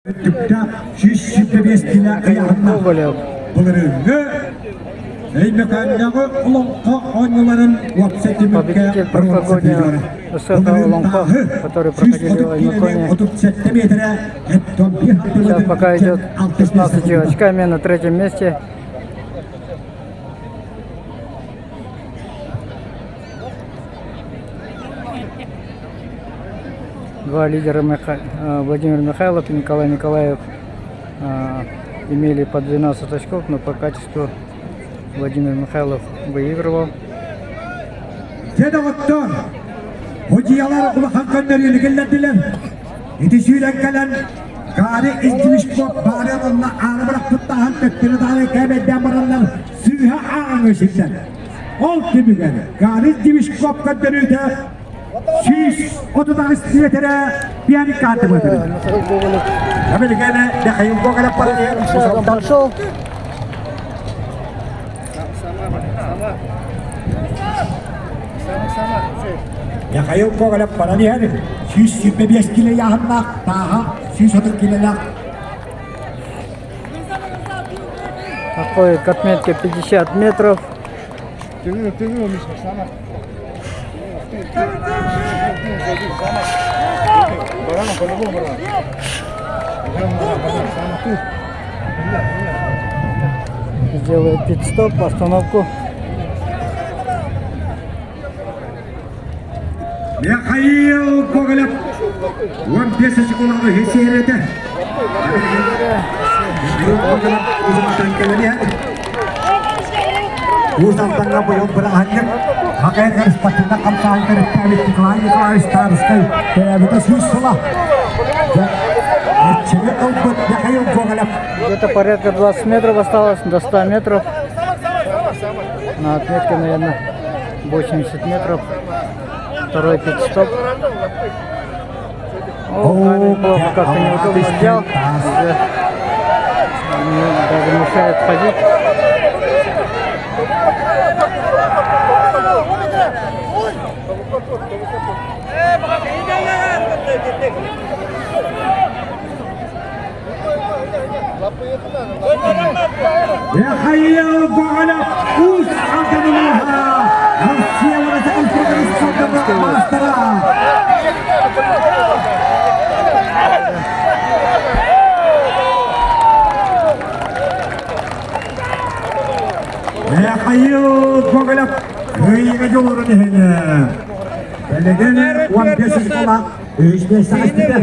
Түктээх 125 килэ ыйааһыннаах Гоголев. былырыыҥҥы Өймөкөөннөөҕү олоҥхо оонньууларын уопсай түмүккэ Победитель боруонса прошлогоднего призера. СССР Олоҥхо, который проходили в Оймяконе. 37 метрэ Сейчас пока идет 16 очками на третьем месте. Два лидера Миха... Владимир Михайлов и Николай Николаев имели по 12 очков, но по качеству Владимир Михайлов выигрывал. Дьэ доҕоттор, судьуйалар улахан көннөрүүнү киллэрдилэр. Ити сүүрэн кэлэн Гарри Издивишков баары онно ааны бырахпыттааһын төттөрү даҕаны кээмэйдээн бараннар сыыһа ааҕаҥҥа сирдэр. Ол түмүгэр Гарри Издивишков көрдөрүүтэ 138 миэтэрэ пианикааты быһытыр. Американы Михаил Гоголев Шагом пошел. Михаил Гоголев баран иһэр 125 кило яһыннаах, тааһа 130 килолаах. Подходит к отметке 50 метров. Сделает пит-стоп, остановку. Михаил Гоголев 15 секунданы хесиэрэтэ. Михаил Гоголев узуматан кэлэниэ. Уус Алдаҥҥа быйыл бырааһынньык Хакайгар спортивнай хамсааһын төрүттээбит Николай Николаевич Тарскай төрөөбүтэ сүүс сыла. Эрчими ылбыт Михаил Гоголев. Где-то порядка 20 метров осталось, до 100 метров. На отметке, наверное, 80 метров. Второй пит-стоп. О, камень плохо как-то неудобно взял. Уже даже мешает ходить. Михаил Гоголев Уус Алдан улууһа Россия уонна маастара. Михаил Гоголев кыайыыга дьулурун иһин Билигин 15 школа үс саҕастыта.